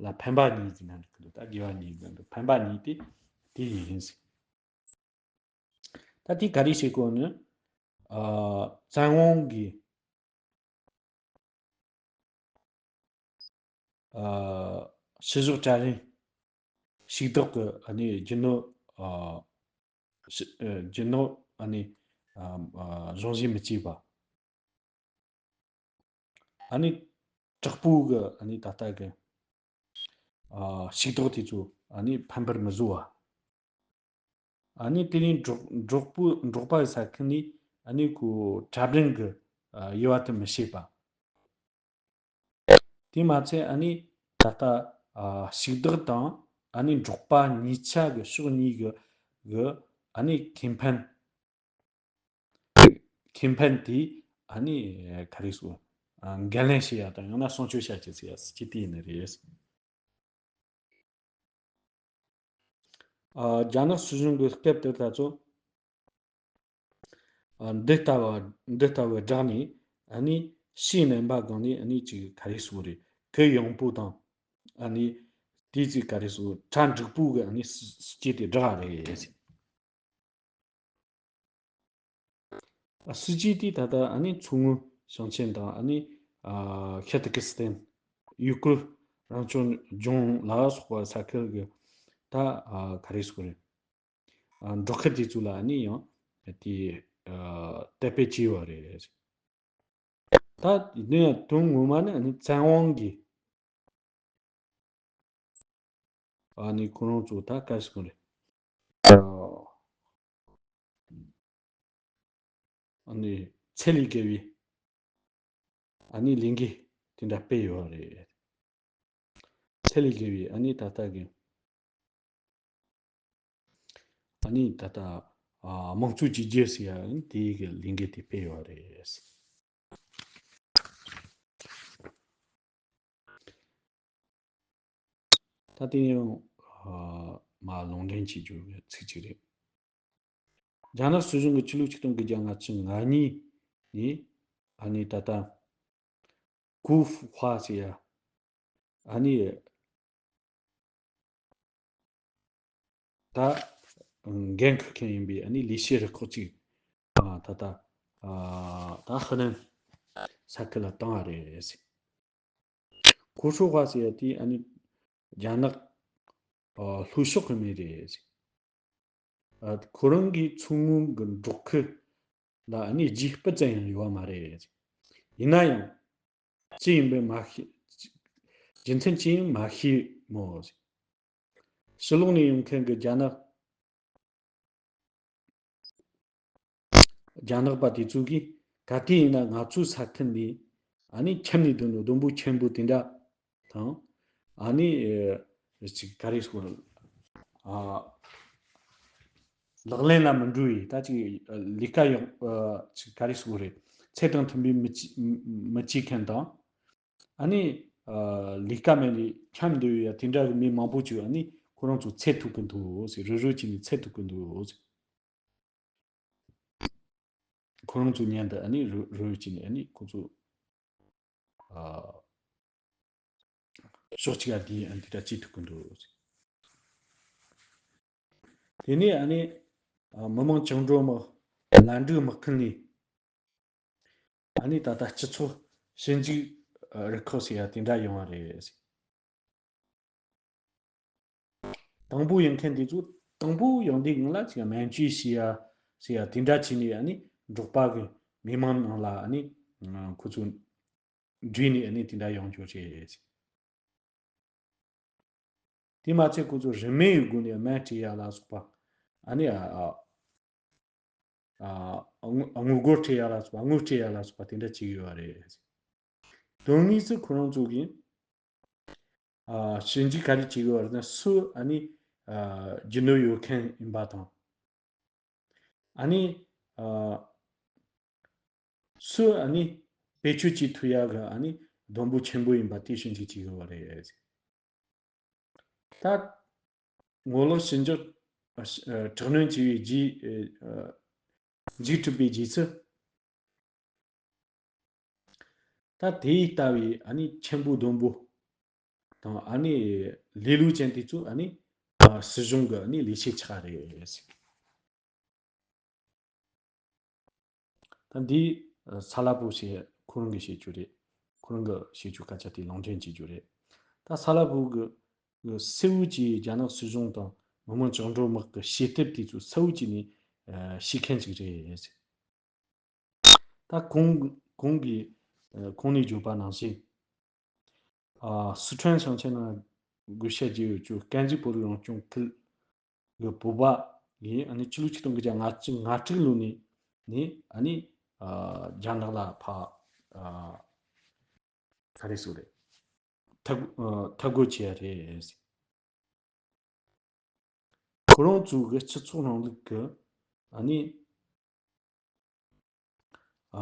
ལ་ཕན་པ་གཉིས་ཀྱི་ནང་གི་ད་དགེ་བ་གཉིས་ཀྱི་ནང་གི་ཕན་པ་གཉིས་དེ་དེ་ཡིན་ཟེར། ད་དེ་ག་རེ་བྱེད་དགོས་ནི། ཨ་བཙན་དབང་གིས་ཨ་ཕྱི་ཕྱོགས་གྲལ་རིམ་ཕྱུགས་ཟོག་གི་ཨ་ནི་རྒྱུ་ནོར་ཨ་ཕྱི་ཨ་རྒྱུ་ནོར་ཨ་ནི་ཨ་ཨ་གཞུང་བཞེས་མི་བྱེད་པ། ཨ་ནི་དྲག་པོ་གི་ཨ་ནི་ད་ལྟ་གི་ཨ་ཕྱུགས་ཟོག་དེ་ཚོ་ཨ་ནི་ཕམ་པར་མི་བཟོ་བ། ཨ་ནི་དེ་ནས་འབྲོག་འབྲོག་པོ་འབྲོག་པ་ས་ཁུལ་ནས་ཨ་ནི་ཁོ་གྲལ་རིམ་གི་ཨ་དབྱེ་བ་དེ་མི་ཤེས་པ། དེ་མ་ཚད་ཨ་ནི་ད་ལྟ་ཨ་ཕྱུགས་ཟོག་དང་ཨ་ནི་འབྲོག་པ་གཉིས་ཆ་གི་ཕྱོགས་གཉིས་གི་གི་ཨ་ནི་ཁེ་ཕན། ཁེ་ཕན་དེ་ཨ་ནི་ག་རེ་ཟེར། ཨ་འགན་ལེན་བྱེད་ཡ་དང་ཡང་ན་སྲུང་སྐྱོབ་བྱ་རྒྱུ་ཟེར་ཡ་སྲིད་ཇུས་དེ་ཡིན་ནི་རེད། ཨ་རྒྱ་ནག་སྲིད་གཞུང་གི་སྐབས་དེར་ད་ཚོ་ཨ་འདི་ལྟ་བ་འདི་ལྟ་བུའི་བསྒྲགས་ནས་ཨ་ནི་ཕྱིའི་རྣམ་པ་སྒང་ནས་ཨ་ནི་ཅིག་ག་རེ་ཟེར་རེད། གུ་ཡངས་པོ་དང་ཨ་ནི་དེ་ཅིག་ག་རེ་ཟེར། གྲ་འགྲིག་པོ་གི་ཨ་ནི་སྲིད་སྲིད་ཇུས་དེ་བསྒྲགས་རེད། ཨ་སྲིད་ཇུས་དེ་ད་ལྟ་ཨ་ནི་མཚོ་སྔོན་ཞིང་ཆེན་དང་ཨ་ནི་ཨ་ཤ་ཏི་ཀི་སི་ཐན་ཡུ་གུར་རང་སྐྱོང་ལྗོངས་ལ་སོགས་པ་ས་ཁུལ་གྱི་ད་ཨ་ག་རེ་ཟེར་རེད། ཨ་འབྲོག་ཁུལ་དེ་ཚོ་ལ་ཨ་ནི་ཡང་དེ་ཨ་དད་པས་བཅོས་པ་རེད། ད་ནི་དོན་ངོ་མ་ནི་ཨ་ནི་བཙན་དབང་གིས་ཨ་ནི་ཁོ་རང་ཚོ་ད་ག་རེ་ཟེར་རེད། ཨ་ནི་ཚད་ལས་བརྒལ་བའི་ཨ་ནི་ལས་འགུལ་དེ་འདྲ་སྤེལ་ཡོད་རེད། ཚད་ལས་བརྒལ་བའི་ཨ་ནི་ད་ལྟ་གི་ཨ་ནི་ད་ལྟ་ཨ་དམངས་གཙོ་བཅོས་བསྒྱུར་ཟེར་ཡ་ཨ་ནི་དེའི་གི་ལས་འགུལ་དེ་སྤེལ་ཡོད་རེད། ད་དེ་ཡང་ཨ་མ་ལུང་འདྲེན་བྱེད་རྒྱུ་གི་ཚིག་ཅིག་རེད། རྒྱ་ནག་སྲིད་གཞུང་གིས་ཆུ་ལུག་ཆིག་སྟོང་དགུ་བརྒྱ་ལྔ་བཅུ་ང་གཉིས་ནས་ཨ་ནི་ད་ལྟ་ཀུའུ་ཧྥ་ཟེར་ཡ་ཨ་ནི་ད་འགན་འཁུར་མཁན་ཡིན་པའི་ཨ་ནི་ལས་བྱེད་རུ་ཁག་ཅིག་ཨ་ད་ལྟ་ཨ་ད་ཧི་ནན་ས་ཁུལ་ལ་བཏང་བ་རེད་ཟེར། ཀུའུ་ཧྲུའུ་ཧྭ་ཟེར་ཡ་དེ་ཨ་ནི་རྒྱ་ནག་ཨ་ལྷོ་ཕྱོགས་ཀྱི་མི་རེད་ཟེར། ཨ་ཁོ་རང་གི་མཚོ་སྔོན་གྱི་འབྲོག་ཁུལ་ལ་ཨ་ནི་རྒྱུས་སྤུ་ཙམ་ཡང་ཡོད་པ་མ་རེད། ཡིན་ན་ཡང་ཅི་ཡིན་པའི་མ་ཤེས། རྒྱུ་མཚན་ཅི་ཡིན་མ་ཤེས་མོད། ཕྱི་ལོགས་ནས་ཡོང་མཁན་གྱི་རྒྱ་ནག་རྒྱ་ནག་པ་དེ་ཚོ་གིས་ག་དུས་ཡིན་ན་ང་ཚོའི་ས་ཁུལ་ནས་ཨ་ནི་ཁྱེར་ནས་འདུག་ནོ་སྡོང་པོ་ཆེན་པོ་དེ་འདྲ་དང་། ཨ་ནི་ཨ་ཅིག་ག་རེ་ཟེར་དགོས་རེད། ཨ་ལག་ལེན་ལ་མི་འགྲོ་བའི་ད་ཅིག་ལས་ཀ་ཡག་ཨ་ཅིག་ག་རེ་ཟེར་དགོས་རེད། ཚད་དང་མཐུན་པའི་མི་བྱེད་མི་བྱེད་མཁན་དང་། ཨ་ནི་ཨ་ལས་ཀ་མེད་ནས་འཁྱམས་སྡོད་ཡ་དེ་འདྲ་གི་མི་མང་པོ་ཅིག་ཨ་ནི་ཁོ་རང་ཚོ་ཚད་ཐུག་གི་འདུག་ཟེར། རུབ་རུབ་བྱས་ནས་ཚད་ཐུག་གི་འདུག་ཟེར། ཁོ་རང་ཚོ་མཉམ་དུ་ཨ་ནི་རོ་རོལ་བྱས་ནས་ཨ་ནི་ཁོ་ཚོ་ཨ་ཕྱོགས་གཅིག་ལ་དེ་ཨ་ནི་དེ་འདྲ་བྱེད་ཐུབ་ཀྱི་འདུག། དེ་ནས་ཨ་ནི་ཨ་མི་དམངས་བཅིངས་འགྲོལ་དམག་ལན་ཀྲུའུ་དམག་ཁུལ་ནས་ཨ་ནི་ད་ལྟ་སྤྱི་ཚོགས་ཞིབ་འཇུག་རུ་ཁག་ཟེར་ཡ་དེ་འདྲ་ཡོང་བ་རེད། དང་པོ་ཡོང་མཁན་དེ་ཚོ་དང་པོ་ཡོང་དུས་སྔོན་ལ་ཅིག་སྨན་བཅོས་བྱེད་ཡ་ཟེར་ཡ་དེ་འདྲ་བྱས་ནས་ཨ་ནི་འབྲོག་པ་གི་མི་མང་ནང་ལ་ཨ་ནི་ཁོ་ཚོ་འགྲོས་ནས་ཨ་ནི་དེ་འདྲ་ཡོང་རྒྱུ་རེད། དེ་མ་ཚད་ཁོ་ཚོ་རིན་མེད་ཡོད་སྒོ་ནས་སྨན་སྤྲད་ཡ་ལ་སོགས་པ་ཨ་ནི་ཨ་ཨ་ཨ་དངུལ་དངུལ་སྒོར་སྤྲད་ཡ་ལ་སོགས་པ་དངུལ་སྤྲད་ཡ་ལ་སོགས་པ་དེ་འདྲ་བྱེད་ཀྱི་ཡོད་རེད། དོན་དངོས་སུ་ཁོ་རང་ཚོ་གིས་ཨ་ཞིབ་འཇུག་ག་རེ་བྱེད་ཀྱི་ཡོད་རེད་ན། སུ་ཨ་ནི་ཨ་རྒྱུ་ནོར་ཡོད་མཁན་ཡིན་པ་དང་། ཨ་ནི་ཨ་སུ་ཨ་ནི་བེད་སྤྱོད་བྱེད་ཐུབ་ཡག་གི་ཨ་ནི་སྡོང་པོ་ཆེན་པོ་ཡིན་པ་དེ་ཞིབ་འཇུག་བྱེད་ཀྱི་ཡོད་རེད། ད་ངོ་ལོག་ཞི་འཇགས་ཨ་ཨ་དྲག་གནོན་བྱས་པའི་རྗེས་ཨ་ཨ་མཇུག་གྲུབ་པའི་རྗེས་སུ། ད་དེ་ལྟ་བུའི་ཨ་ནི་ཆེན་པོ་སྡོང་པོ་དང་ཨ་ནི་ལེ་ལོ་ཅན་དེ་ཚོ་ཨ་ནི་ཨ་སྲིད་གཞུང་གི་ཨ་ནི་ལས་བྱེད་ཆགས་རེད། ད་འདི་ཨ་ས་ལ་པོ་ཞེས་ཁོ་རང་གིས་བཤད་རྒྱུ་རེད། ཁོ་རང་གིས་བཤད་རྒྱུ་སྐད་ཆ་དེ་ལུང་འདྲེན་བྱེད་རྒྱུ་རེད། ད་ས་ལ་པོ་གི་གི་སེའུ་གྱིས་རྒྱ་ནག་སྲིད་གཞུང་དང་མི་དམངས་བཅིངས་འགྲོལ་དམག་གི་བྱེད་ཐབས་དེ་ཚོ་སེའུ་གྱིས་ནི་ཨ་ཤེས་མཁན་ཅིག་རེད། ད་གོང་གོང་གི་ཨ་གོང་ནས་བརྗོད་པ་ནང་བཞིན། ཨ་སི་ཁྲོན་ཞིང་ཆེན་ནང་དགོས་ཤེས་བརྗོད་ཡོད་རྒྱུ་དཀར་མཛེས་བོད་རིགས་རང་སྐྱོང་ཁུལ་གྱི་བོད་པ་ཡིས་ཨ་ནི་ཕྱི་ལོ་ཆིག་སྟོང་དགུ་བརྒྱ་ལྔ་བཅུ་ང་དྲུག་ལོ་ནས་ནི་ཨ་ནི་ཨ་རྒྱ་ནག་ལ་ཕ་ཨ་ག་རེ་ཟེར་རེད། འཐབ་ཨ་འཐབ་རྒོལ་བྱས་རེད། ཁོ་རང་ཚོ་གི་སྤྱི་ཚོགས་རིང་ལུགས་ཀྱི་ཨ་ནི་ཨ་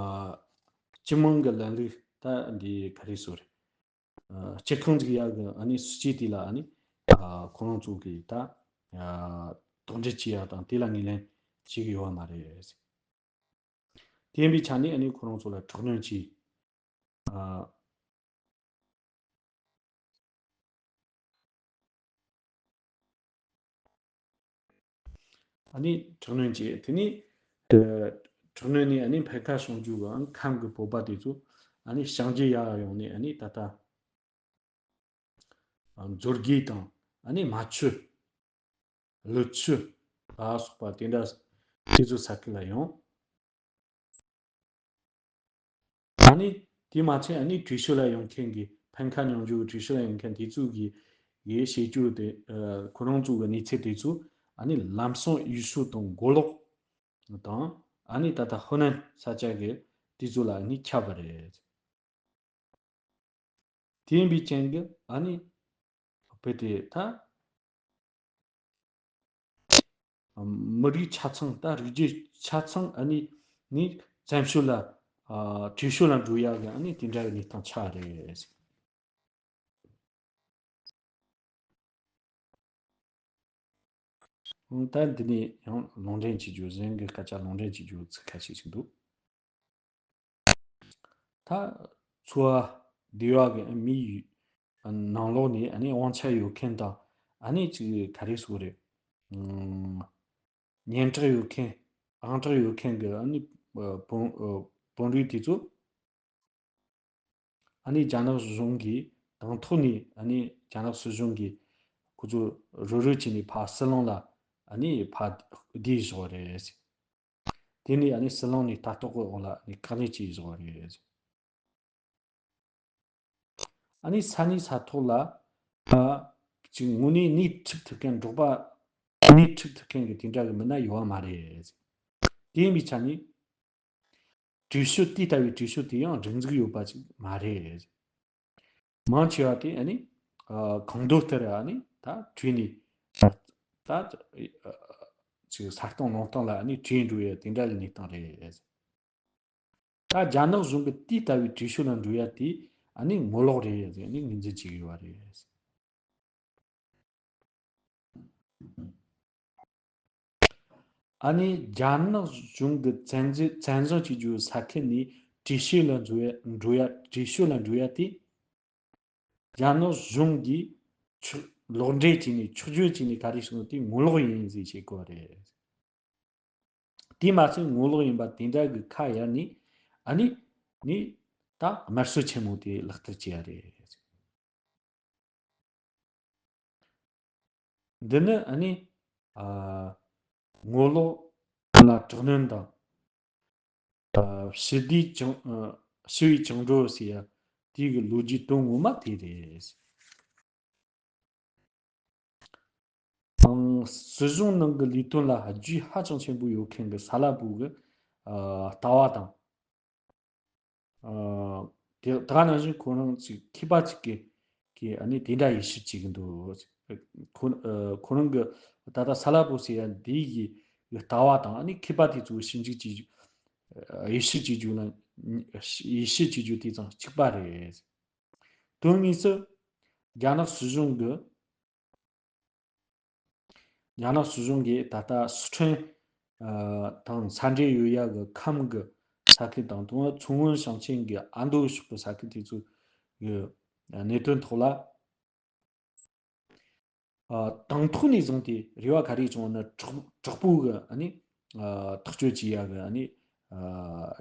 སྤྱི་དམངས་ཀྱི་ལམ་ལུགས་ད་འདི་ག་རེ་ཟེར་རེད། ཨ་སྤྱི་ཁང་ཅིག་ཡག་གི་ཨ་ནི་སྲིད་ཇུས་དེ་ལ་ཨ་ནི་ཨ་ཁོ་རང་ཚོ་གི་ད་ཨ་དོགས་འདྲི་བྱེད་ཡག་དང་དེ་ལ་ངོས་ལེན་བྱེད་ཀྱི་ཡོད་མ་རེད། དེ་ཡིན་པའི་ཆ་ནས་ཨ་ནི་ཁོ་རང་ཚོ་ལ་དྲག་གནོན་བྱས། ཨ་ཨ་ནི་དྲག་གནོན་བྱས། དེ་ནས་ཨ་དྲག་གནོན་ནས་ཨ་ནི་འཕེལ་ཁ་བྱུང་རྒྱུ་གི་ཨ་ནི་ཁམས་ཀྱི་བོད་པ་དེ་ཚོ་ཨ་ནི་ཞིང་ལྗེ་ཡར་ཡོང་ནས་ཨ་ནི་ད་ལྟ་ཨ་མཛོད་དགེ་དང་ཨ་ནི་རྨ་ཆུ། ཀླུ་ཆུ་ལ་སོགས་པ་དེ་འདྲ་དེ་ཚོ་ས་ཁུལ་ལ་ཡོང་། ཨ་ནི་དེ་མ་ཚད་ཨ་ནི་བྲོས་བྱོལ་ལ་ཡོང་མཁན་གྱི་འཕེལ་ཁ་མྱོང་རྒྱུ་བྲོས་བྱོལ་ལ་ཡོང་མཁན་དེ་ཚོ་གི་ཡེ་བྱེད་རྒྱུ་དེ་ཨ་ཁོ་རང་ཚོ་གི་གནས་ཚུལ་དེ་ཚོ་ཨ་ནི་ལམ་སང་ཡུལ་ཤུལ་དང་མགོ་ལོག་དང་ཨ་ནི་ད་ལྟ་ཧོ་ནན་ས་ཆ་གི་དེ་ཚོ་ལ་ཨ་ནི་ཁྱབ་པ་རེད། དེ་ཡིན་པའི་རྐྱེན་གྱིས་ཨ་ནི་བོད་དེ་ད་མི་རིགས་ཆ་ཚང་ད་རིགས་རྒྱུད་ཆ་ཚང་ཨ་ནི་ནི་བཙན་བྱོལ་ལ་ཨ་བྲོས་བྱོལ་ལ་འགྲོ་ཡག་གི་ཨ་ནི་དེ་འདྲ་བའི་གནས་སྟངས་ཆགས་རེད། ད་འདི་ནས་ཡང་ལུང་འདྲེན་བྱེད་རྒྱུ་གཞན་གྱི་སྐད་ཆ་ལུང་འདྲེན་བྱེད་རྒྱུ་ཚིག་ཁ་ཤས་ཤིག་འདུག། ད་འཚོ་བ་བདེ་བ་གི་མིའི་ནང་ལོགས་ནས་ཨ་ནི་དབང་ཆ་ཡོད་མཁན་དང་ཨ་ནི་ཅིག་ག་རེ་ཟེར་དགོས་རེད། ཨ་སྙན་གྲགས་ཡོད་མཁན་ཨང་གྲངས་ཡོད་མཁན་གྱི་ཨ་ནི་ཨ་དཔོན་ཨ་དཔོན་རིགས་དེ་ཚོ་ཨ་ནི་རྒྱ་ནག་གཞུང་གིས་དང་ཐོག་ནས་ཨ་ནི་རྒྱ་ནག་སྲིད་གཞུང་གིས་ཁོ་ཚོ་རོགས་རོལ་བྱས་ནས་ཕར་ཟི་ལིང་ལ་ཨ་ནི་ཕར་བསྡུས་བཞག་པ་རེད། དེ་ནས་ཨ་ནི་ཟི་ལིང་ནས་ལྟ་རྟོག་གི་འོག་ལ་ཨ་ནི་བཀག་ཉར་བྱས་བཞག་པ་རེད། ཨ་ནི་ས་གནས་ས་ཐོག་ལ་ཨ་ཅིག་དངོས་གནས་སྣེ་ཁྲིད་ཐུབ་མཁན་འབྲོག་པ་སྣེ་ཁྲིད་ཐུབ་མཁན་གྱི་དེ་འདྲ་གི་མི་སྣ་ཡོད་པ་མ་རེད། དེ་ཡིན་པའི་ཆ་ནས་བྲོས་བྱོལ་དེ་ལྟ་བུའི་བྲོས་བྱོལ་དེ་ཡང་སྒྲིག་འཛུགས་ཡོད་པ་ཅིག་མ་རེད། མང་ཆེ་བ་དེ་ཨ་ནི་ཨ་ཁོངས་གཏོགས་ལྟར་ཨ་ནི་ད་བྲོས་ནས་ད་ཅིག་ས་སྟོང་ལུང་སྟོང་ལ་ཨ་ནི་བྲོས་འགྲོ་ཡ་དེ་འདྲ་གི་གནས་སྟངས་རེད། ད་རྒྱ་ནག་གཞུང་གི་དེ་ལྟ་བུའི་བྲོས་བྱོལ་ལ་འགྲོ་ཡ་དེ་ཨ་ནི་ངོ་ལོག་རེད་ཟེར་ནས་ངོས་འཛིན་བྱེད་ཀྱི་ཡོད་པ་རེད། ཨ་ནི་རྒྱ་ནག་གཞུང་གི་བཙན་འཛུལ་བཙན་བཟུང་བྱེད་རྒྱུའི་ས་ཁུལ་ནས་བྲོས་བྱོལ་ལ་འགྲོ་ཡ་འགྲོ་ཡ་བྲོས་བྱོལ་ལ་འགྲོ་ཡ་དེ། རྒྱ་ནག་གཞུང་གིས་ཆོག་ལོག་འགྲེལ་བྱས་ནས་ཆོག་བརྗོད་བྱས་ནས་ག་རེ་ཞིག་ནོ་དེ་ངོ་ལོག་ཡིན་ཟེར་བྱེད་དགོས་པ་རེད། དེ་མ་ཟད་ངོ་ལོག་ཡིན་པ་དེ་འདྲ་གི་ཁ་གཡར་ནས་ཨ་ནི་ནི་ད་དམར་གསོད་ཆེན་མོ་དེ་ལག་བསྟར་བྱས་ཡ་རེད། འདི་ནི་ཨ་ནི་ཨ་ངོ་ལོག་ལ་དྲག་གནོན་དང་། ཨ་ཞི་བདེའི་བཅིངས་ཨ་ཞི་བའི་བཅིངས་འགྲོལ་ཟེར་ཡ་དེ་གི་ལོ་རྒྱུས་དོན་ངོ་མ་དེ་རེད། ཨང་། སྲིད་གཞུང་ནང་གི་ལས་དོན་ལ་རྒྱུས་ཧ་ཅང་ཆེན་པོ་ཡོད་མཁན་གྱི་ས་ལ་པུ་གི་ཨ་ལྟ་བ་དང་། ཨ་དེ་ད་ག་ནང་བཞིན་ཁོ་རང་ཅིག་མཁས་པ་ཅིག་གིས་གིས་ཨ་ནི་དེ་འདྲ་ཡིད་ཆེས་བྱེད་ཀྱི་འདུག་ཁོ་ཨ་ཁོ་རང་གི་ད་ལྟ་ས་ལ་པུ་ཟེར་ཡ་འདི་གི་ལྟ་བ་དང་ཨ་ནི་མཁས་པ་དེ་ཚོའི་ཞིབ་འཇུག་བྱེད་རྒྱུ་ཡིད་ཆེས་བྱེད་རྒྱུ་ལ་ཡིད་ཆེས་བྱེད་རྒྱུ་དེ་ཙམ་གཅིག་པ་རེད། དོན་དངོས་སུ་རྒྱ་ནག་སྲིད་གཞུང་གི་རྒྱ་ནག་སྲིད་གཞུང་གིས་ད་ལྟ་སི་ཁྲོན་ཨ་དང་ས་འབྲེལ་ཡོད་ཡ་གི་ཁམས་ཀྱི་ས་ཁུལ་དང་དུང་མཚོ་སྔོན་ཞིང་ཆེན་གྱི་ཨ་མདོ་ཕྱོགས་ཀྱི་ས་ཁུལ་དེ་ཚོའི་གནད་དོན་ཐོག་ལ་ཨ་དང་ཐོག་ནས་བཟུང་སྟེ་རེ་བ་ག་རེ་བྱུང་བ་ནི་དྲག་དྲག་པོ་གི་ཨ་ནི་ཨ་ཐག་གཅོད་བྱེད་ཡ་གི་ཨ་ནི་ཨ་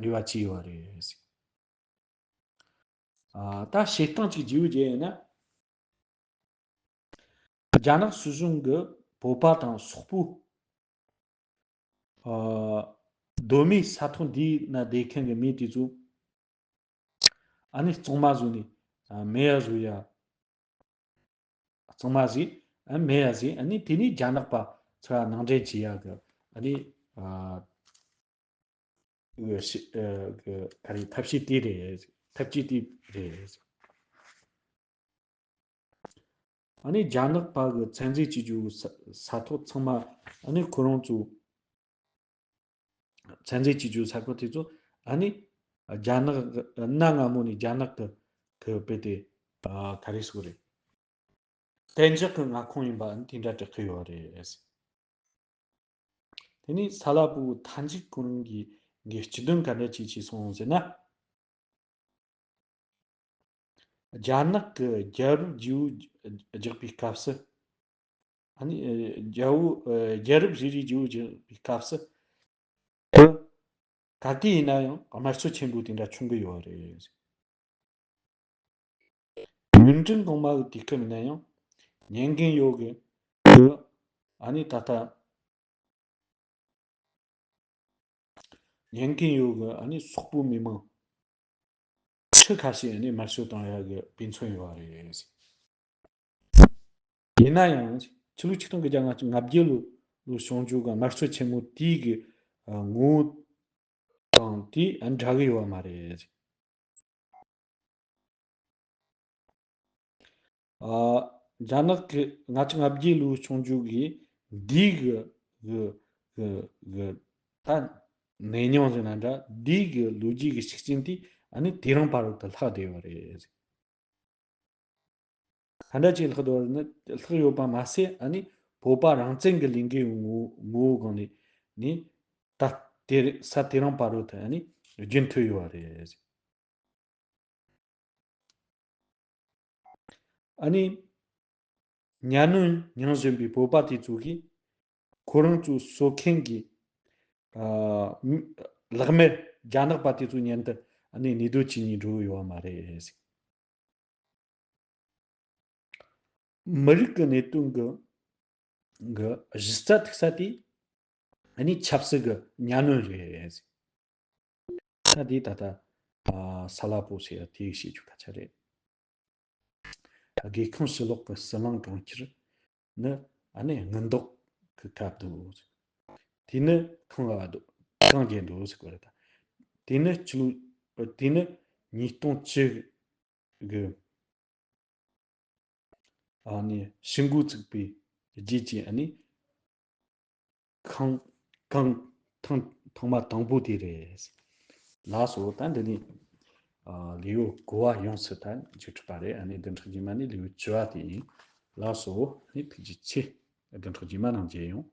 རེ་བ་བྱས་ཡོད་རེད། ཨ་ད་བཤད་སྟངས་ཅིག་བརྗེ་བོ་བརྗེ་ཡིན་ན། རྒྱ་ནག་སྲིད་གཞུང་གིས་བོད་པ་དང་སོག་པོ། ཨ་གདོད་མའི་ས་ཐོག་འདིའི་ནང་བསྡད་མཁན་གྱི་མི་དེ་ཚོ་ཨ་ནི་གཙང་མ་བཟོས་ནས་ཨ་མེད་ཡ་བཟོ་ཡ། གཙང་མ་བཟོས་ཨ་མེད་ཡ་བཟོས་ཨ་ནི་དེ་ནས་རྒྱ་ནག་པ་ཚོ་ལ་ནང་འདྲེན་བྱེད་ཡ་གི་ཨ་ནི་ཨ་གི་ཤི་ཨ་གི་ག་རེ་ཐབས་ཤེས་དེ་རེད། ཐབས་ཇུས་དེ་རེད། ཨ་ནི་རྒྱ་ནག་པ་གི་བཙན་འཛུལ་བྱེད་རྒྱུ་ས་ས་ཐོག་ཚང་མ་ཨ་ནི་ཁོ་རང་ཚོ་བཙན་འཛུལ་བྱེད་རྒྱུ་ས་ཁུལ་དེ་ཚོ་ཨ་ནི་རྒྱ་ནག་གི་གནའ་སྔ་མོ་ནས་རྒྱ་ནག་གི་གི་དཔེ་དེ་ཨ་ག་རེ་ཟེར་དགོས་རེད། གཏན་འཇགས་ཀྱི་མངའ་ཁོངས་ཡིན་པ་ཨ་ནི་དེ་འདྲ་བསྒྲགས་ཀྱི་ཡོད་རེད། དེ་ནས་ས་ལ་པུ་མཐའ་མཇུག་ཁོ་རང་གིས་གི་སྤྱི་དོན་ག་འདྲ་ཅིག་བྱས་སོང་ཟེར་ན། རྒྱ་ནག་གི་རྒྱལ་རབས་བརྗེ་པོ་རྒྱག་པའི་སྐབས་སུ། ཨ་ནི་རྒྱལ་པོ་རྒྱལ་རབས་རེ་རེ་བརྗེ་པོ་རྒྱག་པའི་སྐབས་སུ། ག་གེ་ཡིན་ན་ཡང་དམར་གསོད་ཆེན་པོ་དེ་འདྲ་བྱུང་གི་ཡོད་རེད། ཡུན་ཀྲེང་གོང་མ་གི་དུས་སྐབས་ཡིན་ན་ཡང་ཉན་གིན་ཡོད་གི་ཨ་ནི་ད་ལྟ། ཉན་གིན་ཡོད་གི་ཨ་ནི་སོག་པོའི་མི་མང་ཁྲི་ཁ་ཤས་ཨ་ནི་དམར་གསོད་བཏང་ཡག་གི་དཔེ་མཚོན་ཡོད་རེད། ཡིན་ན་ཡང་ཕྱི་ལོ་ཆིག་སྟོང་དགུ་བརྒྱ་ལྔ་བཅུ་ང་བརྒྱད་ལོ་ལོ་བྱུང་རྒྱུ་གི་དམར་གསོད་ཆེན་མོ་དེའི་གི་ངོ་བོ་དང་དེ་འདྲ་གི་ཡོད་མ་རེད། ཨ་རྒྱ་ནག་གི་ལྔ་བཅུ་ང་བརྒྱད་ལོའི་བྱུང་རྒྱུ་གི་འདི་གི་གི་གི་གི་ད་ནད་ཉུང་ཟེར་ན་འདྲ་འདི་གི་ལོ་རྒྱུས་ཀྱི་ཤུགས་རྐྱེན་དེ་ཨ་ནི་དེ་རིང་བར་དུ་ལྷག་བསྡད་ཡོད་རེད། ག་འདྲ་ཅིག་ལྷག་འདུག་ནི་ལྷག་ཡོད་པ་མ་ཟད་ཨ་ནི་བོད་པ་རང་བཙན་གྱི་ལས་འགུལ་ངོ་ངོ་བོ་སྒང་ནས་ནི་ད་དེ་རིང་ས་དེ་རིང་བར་དུ་ཨ་ནི་རྒྱུན་མཐུད་ཡོད་རེད། ཨ་ནི་གཉའ་གནོན་མྱངས་བཞིན་པའི་བོད་པ་དེ་ཚོ་གིས་ཁོ་རང་ཚོའི་གསོད་མཁན་གྱི་ཨ་མི་ལག་དམར་རྒྱ་ནག་པ་དེ་ཚོའི་མཉམ་དུ་ཨ་ནི་གནས་སྡོད་བྱེད་སྙིང་འདོད་ཡོད་མ་རེད། མི་རིགས་ཀྱི་གནད་དོན་གྱི་གི་གཞི་རྩ་ཐུག་ས་དེ་ཨ་ནི་ཆབ་སྲིད་ཀྱི་གཉའ་གནོན་རེད། ད་དེ་ད་ལྟ་ཨ་ས་ལ་པོ་ཟེར་ཡ་དེ་བཤད་རྒྱུ་ཁ་ཆ་རེད། རྒས་ཁོངས་ཕྱི་ལོགས་ཀྱི་ཟི་ལིང་གྲོང་ཁྱེར་ནི་ཨ་ནི་སྔོན་ལྡོག་གི་ཁ་བསྡུ། དེ་ནི་ཁང་བ་འདུག་ཁང་རྒྱས་འདུག་ཟེར་གོ་རེད་ད། དེ་ནི་སྤྱི་ལོ་དེ་ནི་ཉིས་སྟོང་བཅུ་གི་ཨ་ནི་ཕྱི་འགོ་ཚུགས་པའི་རྗེས་ཀྱི་ཨ་ནི་ཁང་ཁང་ཐང་ཐང་མ་དང་པོ་དེ་རེད། ལགས་སོ། ད་འདི་ནི་ཨ་ལེའུ་གོ་བ་ཡོངས་སུ་ད་བརྗོད་གྲུབ་པ་རེད། ཨ་ནི་བདུན་ཕྲག་རྗེས་མ་ནི་ལེའུ་བཅུ་བ་དེ་ཡིན། ལགས་སོ། ཨ་ནི་ཐུགས་རྗེ་ཆེ། བདུན་ཕྲག་རྗེས་མ་ནང་མཇལ་ཡོང་།